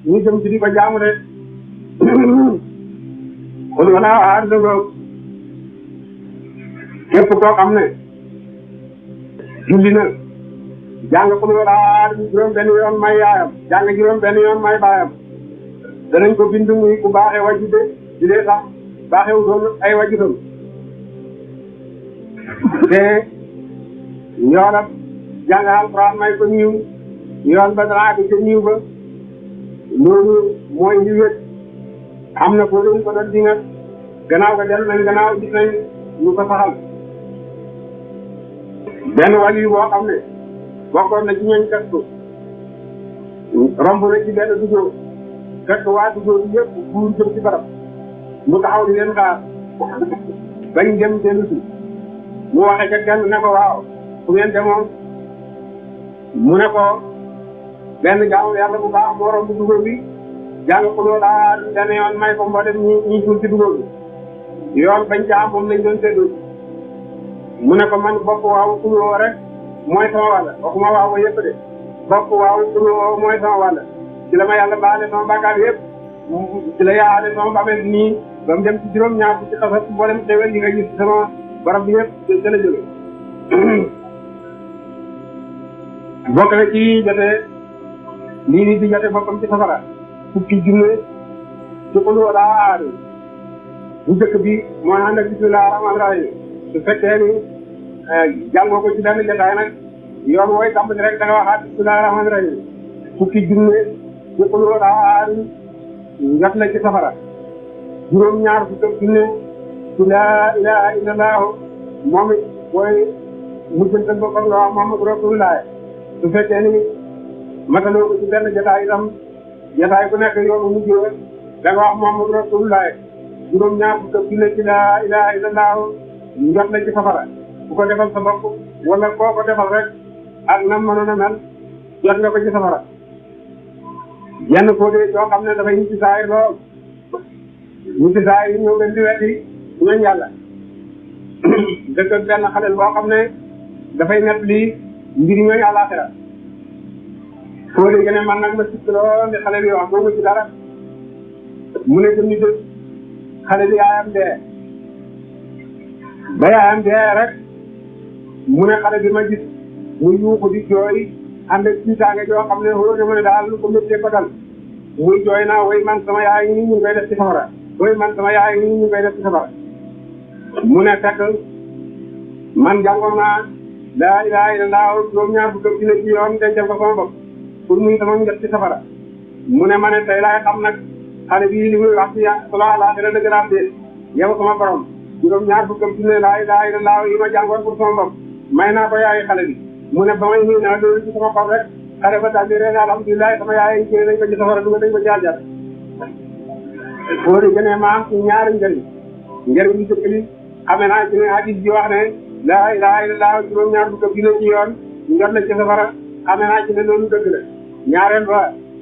ñu jëm ci di ko jaamu de kon wala aar dëgg képp koo xam ne julli na jàng ko wala aar juróom benn yoon may yaayam jàng juróom benn yoon may baayam danañ ko bind muy ku baaxee wàjju de di dee sax baaxewu doon ay wàjju doon te yoonam jàng alxuraan may ko ñiw yoon ba danaa ko ca ñiw ba loolu mooy li wét am na ko dañ ko doon dinga gannaaw ga dellu nañ gannaaw gis nañ ñu ko saxal benn wàll yu boo xam ne bokkoon na ci ñooñ fekk romb na ci benn dugóo fekk waa dugóo bi yëpp buur jëm ci barab mu taxaw di leen xaar bañ dem dellu si mu waxe ca kenn ne ko waaw fu ngeen demoon mu ne ko benn jaamu yàlla bu baax moo romb dugóo bi jàng ko loolu dana yoon may ko mboolem ñi suul ci dugóo bi yoon bañ ca am moom lañ doon séddoo mu ne ko man bopp waaw kuloo rek mooy sama wàll waxuma waaw ba yëpp de bopp waaw kuloo mooy sama wàll ci la ma yàlla baale sama bàkkaar yëpp ci la yaale sama bàmmeel nii ba mu dem ci juróom-ñaar ci xasat mboolem xéwal yi nga gis sama barab bi yëpp ci la jóge bokk na ci jotee lii nii di jote boppam ci safara fukki junne ci kuloo daa aar bu njëkk bi mooy ànd ak bismillah rahmaan rahim su fekkee ni jàngoo ko ci benn jotaay nag yoon wooy tàmbali rek da nga waxaat bismillah rahmaan rahim fukki junne ci kuloo daa aar njot la ci safara juróom-ñaar fukki junne ci laa ilaha illallah moom it booy mujjantal boppam nga wax Muhammadu rasulullah su fekkee ni mataloo ko ci benn jotaay itam jotaay bu nekk yoonu mujj da nga wax Muhammadu rasulullah juróom-ñaar fukki junne ci laa ilaha illallah njot la ci safara ku ko defal sa bopp wala koo ko defal rek ak nam mënoon a mel jot nga ko ci safara yenn koo dee yoo xam ne dafay ñu ci saay lool ñu ci saay ñëw gën di weddi ñooñ yàlla dëkk ak benn xalel boo xam ne dafay net lii mbiri ñooñ àllaaxira koo dee gën man nag ma sikk lool di xale bi wax boobu ci dara mu ne jëm dëkk xale bi yaayam dee ba yaayam dee rek mu ne xale bi ma gis muy yuuxu di jooy ànd ak tiitaange joo xam ne wóor na ma ne daal lu ko méttee ko dal muy jooy naa woy man sama yaay ngi ñu koy def ci safara woy man sama yaay ngi ñu koy def ci safara mu ne fekk man jàngoon naa laa ilaaha illallaah juróom-ñaar fukk dina ci yoon dencal ko sama bopp pour muy sama njot ci safara mu ne ma ne tey laay xam nag xale bii li muy wax ci sala àllaaxira dëgg naa dee yow sama borom juróom-ñaar fukk dina laa ilaaha illallaah yi ma jàngoon pour sama bopp may naa ko yaay xale bi mu ne ba may nuyu naa loolu ci sama xol rek xale ba daal di reen alhamdulilah sama yaay yi dañ ko ci safara dugal dañ ko ci aljar foo di gënee maam ci ñaari njëriñ njëriñ bi jëkk li xamee naa ci ne hadis bi wax ne laa ilaha illallah juróom-ñaar fukk dina ci yoon njot la ci safara xamee naa ci ne loolu dëgg la ñaareel ba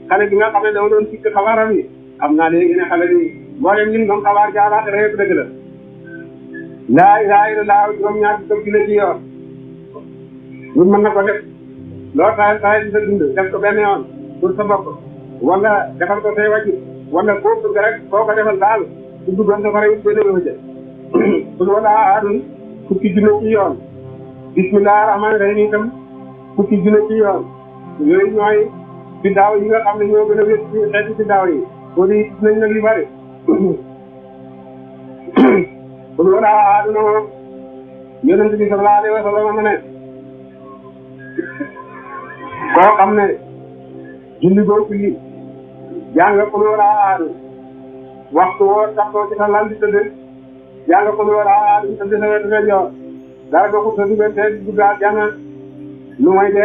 xale bi nga xam ne dama doon sikk xabaaram yi xam naa léegi ne xale bi mboolem ñun moom xabaar jaaraat rek dëgg la laa ilaha illallah juróom-ñaar fukk dina ci yoon ñun mën na ko def loo taay di sa dund def ko benn yoon pour sa bopp wala defal ko say wàccu wala koo bëgg rek koo ko defal daal su duggoon safara yi benn yoo jël pour wala aadun fukki junne ci yoon bismillah rahmaani rahim itam fukki junne ci yoon yooyu ñooy ci daaw yi nga xam ne ñoo gën a wét ci xeeti ci daaw yi koo di nañ nag li bari pour wala aaduna moom yonent bi sallallahu alayhi wa sallam ne koo xam ne julli boo julli jàng ko lu war a aadu waxtu woo taxoo ci sa lal di tëdd jàng ko lu war a aadu tëdd sa wetu ndeyjoor dara doxul sa diggante duggaat jàng lu may dee